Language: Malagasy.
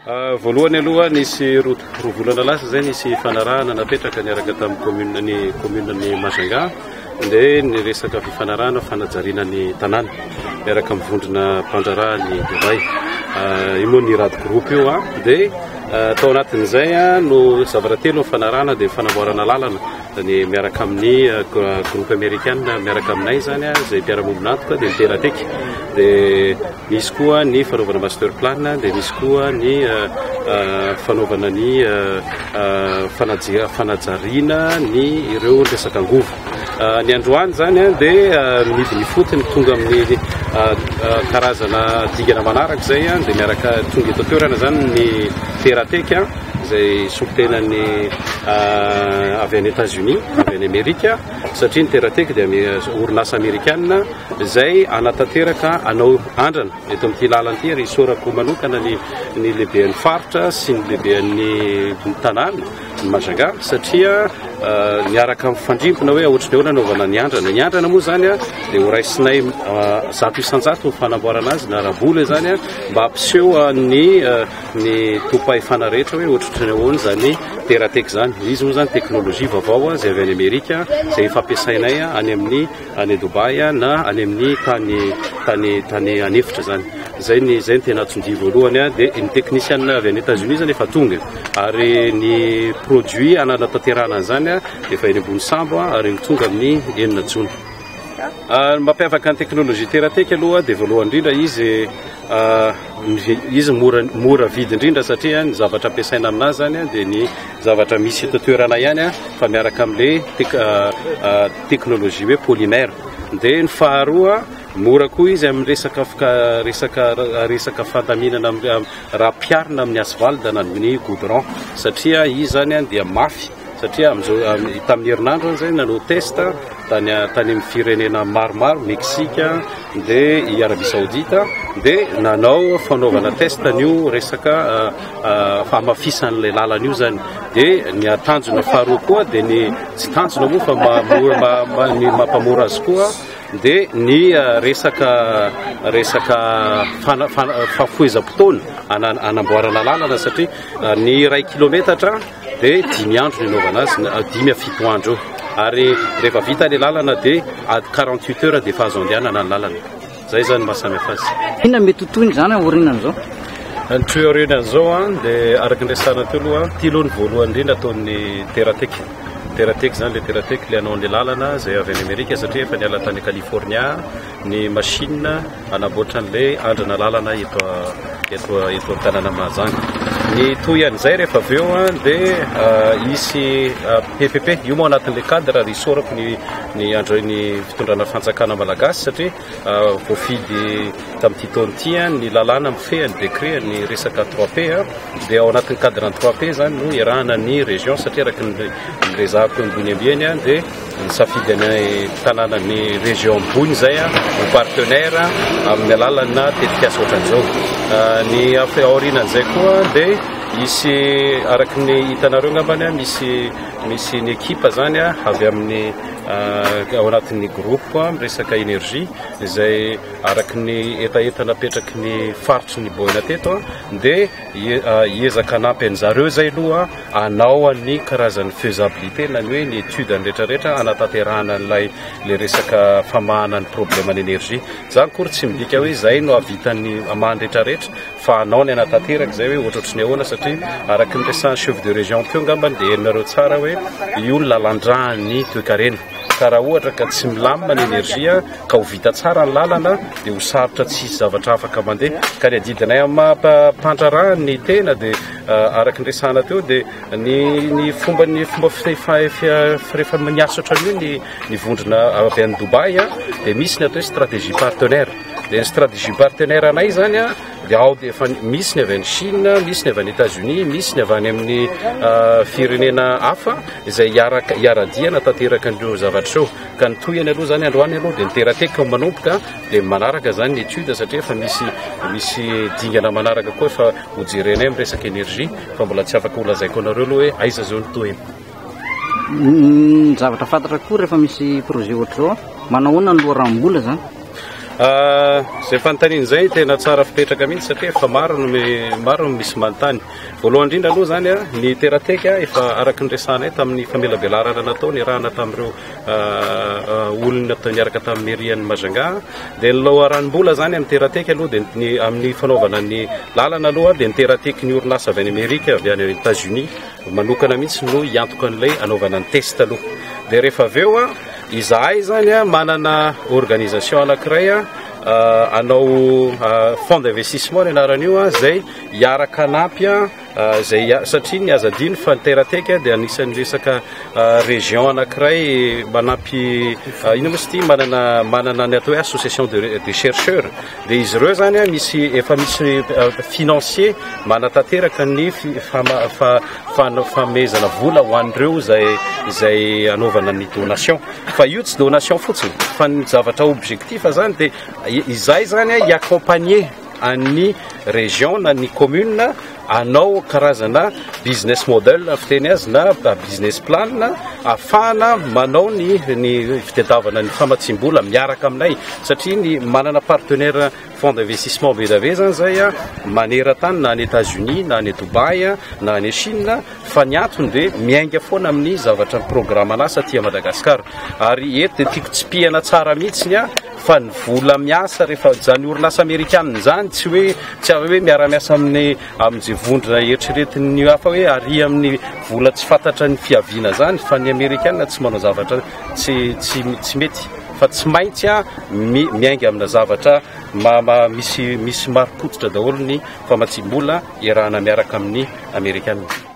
Voalohany aloha nisy roa volana lasa izay nisy fifanarahana napetraka niaraka tamin'ny commune ny commune ny Majunga dia ny resaka fifanarahana fanajariana ny tanàna miaraka amin'ny vondrona mpandraharaha ny Dubaï. Io moa ny Rad Group io dia tao anatin'izay no zavatra telo ny fanarahana dia ny fanamboarana lalana ny miaraka amin'ny groupe amerikana miaraka aminay izany izay mpiara-miombon'antoka dia ny Teratec dia Misy koa ny fanaovana master plan dia misy koa ny fanaovana ny fanajariana ny ireo resaka angovo. Ny androany izany dia midina ifotony tonga amin'ny karazana dingana manaraka izay dia miaraka tonga eto an-toerana izany ny Teratec izay solontenan'ny avy any Etats-Unis, avy any Amerika satria ny Teratec dia orinasa amerikana. izay hanatanteraka hanao andrana eto amin'ity lalana ity ary isaorako manokana ny ny lehiben'ny faritra sy ny lehiben'ny tanàna ny Majunga satria niaraka mifandrimbona hoe ohatry ny ahoana anaovana ny andrana. Ny andrana moa izany dia ho raisinay 100% ny fanamboarana azy na ara-bola izany mba hampiseho ny ny tompahefana rehetra hoe ohatry ny ahoana izany Teratec izany. Izy moa izany teknolojia vaovao izay avy any Amerika izay efa ampiasainay any amin'ny any Dubaï na any amin'ny tany tany tany an'efitra zany. Zay ny zay ny tena anton-dia voalohany dia ny technicien avy any États-Unis zany efa tonga ary ny produit hananatanterahana an'izany efa eny ambony sambo ary ny tonga amin'ny 6 jona. Ny mampiavaka ny teknolojia Teratec aloha dia voalohany indrindra izy izy mora mora vidy indrindra satria ny zavatra ampiasaina aminazy zany dia ny zavatra misy eto an-toerana ihany fa miaraka amin'ilay technologie hoe polymère. Dia ny faharoa, mora koa izy amin'ny resaka resaka resaka fandaminana amin'ny raha ampiharina amin'ny asphalte na amin'ny goudron satria izy zany dia mafy satria amin'izao tamin'ny herinandro aho zay nanao test tany tany amin'ny firenena maromaro Mexique dia i Arabie Saoudite dia nanao fanaovana test an'io resaka fahamafisan'ilay lalana io zany. Dia ny tanjona faharoa koa dia ny tsy tanjona moa fa ny mampamora azy koa dia ny resaka resaka fahafohezam-potoana anamboarana lalana satria ny iray kilometatra dia dimy andro ny anaovana azy, dimy à fito andro eo. Ary rehefa vita ilay lalana dia 48 heures dia efa azo andehanana ny lalana. Zay zany maha samy hafa azy. Inona mety ho tohiny izany aorianan'izao? Ny tohiny aorianan'izao dia araka ny resahana teo aloha, ity aloha ny voalohany indrindra ataon'ny Teratec. Teratec izany ilay Teratec ilay hanao ny lalana izay avy any Amerika satria efa niala tany California ny machine hanamboatra an'ilay andrana lalana eto eto eto an-tanàna Mahajanga. Ny tohin'izay rehefa avy eo dia hisy PPP, io moa anatin'ilay cadre ary isaorako ny ny andro ny fitondrana fanjakana malagasy satria voafidy tamin'ity taona ity ny lalàna mifehy ny décret ny resaka 3P dia ao anatin'ny cadre ny 3P zany no iarahana ny région satria araka ny rezahako ambony ambiny dia nisafidy ny tanàna ny région ambony izay ho partenaire amin'ny alalana tetikasa ohatran'izao. Ny aorianan'izay koa dia hisy araka ny hitanareo angambany misy misy ny ekipa zany avy amin'ny ao anatin'ny groupe miresaka énergie izay araka ny hetaheta napetraky ny faritry ny Boina teto dia hiezaka hanampy an'zareo zay aloha hanao ny karazan'ny faisabilité na ny hoe ny étude ny rehetrarehetra hanatanterahana an'ilay le resaka famahana ny problème ny énergie. Zany akory tsy midika hoe zay no hahavitan'ny hamaha ny rehetrarehetra fa hanao ny hanatanteraka izay hoe ohatrohatry ny ahoana satria araka ny resahan'ny chef de région teo angambany dia henonareo tsara hoe io ny lalan-dran'ny toekarena ka raha ohatra ka tsy milamina ny énergie ka ho vita tsara ny lalana dia ho sarotra tsy hisy zavatra afaka mandeha ka ny adidinay amin'ny maha mpandraharaha ny tena dia araka ny resahana teo dia ny ny fomba ny fomba rehefa miasa ohatran'io ny ny vondrona avy any Dubaï dia misy ny atao hoe stratégie partenaire. Dia ny stratégie partenaire anay zany a, dia ao dia efa misy ny avy any Chine, misy ny avy any États-Unis, misy ny avy any amin'ny firenena hafa izay hiaraka hiara-dia hanatanteraka an'ireo zavatra ireo. Ka ny tohiny aloha zany androany aloha dia ny Teratec no manomboka dia manaraka zany ny étude satria efa misy misy dingana manaraka koa efa hojerenay amin'ny resaka énergie fa mbola tsy afaka holazaiko anareo aloha hoe aiza zao ny tohiny. Ny zavatra fantatra koa rehefa misy projet ohatr'izao, manao ahoana ny loharanom-bola zany? Izay fanontaniana izay tena tsara fipetraka mihitsy satria efa maro no maro no misy manontany. Voalohany indrindra aloha izany ny Teratec efa araka ny resahanay tamin'ny famelabelarana natao niarahana tamin'ireo olona niaraka tamin'ny mairie an'i Majunga dia ny loharanom-bola izany amin'ny Teratec aloha dia ny amin'ny fanaovana ny lalana aloha dia ny Teratec ny orinasa avy any Amerika avy any Etats-Unis manokana mihitsy no hiantoka an'ilay anaovana ny test aloha. Dia rehefa avy eo Izahay izany manana organisation anankiray hanao fonds d'investissement ny anaran'io izay hiaraka hanampy izay satria ny aza adino fa ny Teratec dia anisan'ny resaka région anankiray manampy inona moa izy ity manana manana ny atao hoe association de de chercheurs dia izy ireo izany misy efa misy financier manatanteraka ny fanomezana vola ho an'ireo izay izay anaovana ny donation fa io tsy donation fotsiny fa ny zavatra objectif zany dia izay zany hi-accompagner an'ny région na ny commune anao karazana business model fiteny azy na business plan ahafahana manao ny ny fitadiavana ny famatsim-bola miaraka aminay satria ny manana partenaire Fonds d'investissement be dia be zany zay a, maneran-tany na any Etats-Unis na any Dubaï na any Chine fa ny antony dia miainga foana amin'ny zavatra ny programan'asa aty Madagascar. Ary eto dia tiako tsipihana tsara mihitsy a fa ny vola miasa rehefa zany orinasa amerikanina zany tsy hoe tsy avy hoe miara-miasa amin'ny amin'izay vondrona eritreretin'ny hafa hoe ary amin'ny vola tsy fantatra ny fiaviana zany fa ny amerikanina tsy manao zavatra tsy tsy tsy mety. Fa tsy maintsy miainga amina zavatra misy misy marim-pototra daholo ny famatsiam-bola iarahana miaraka amin'ny Amerikana.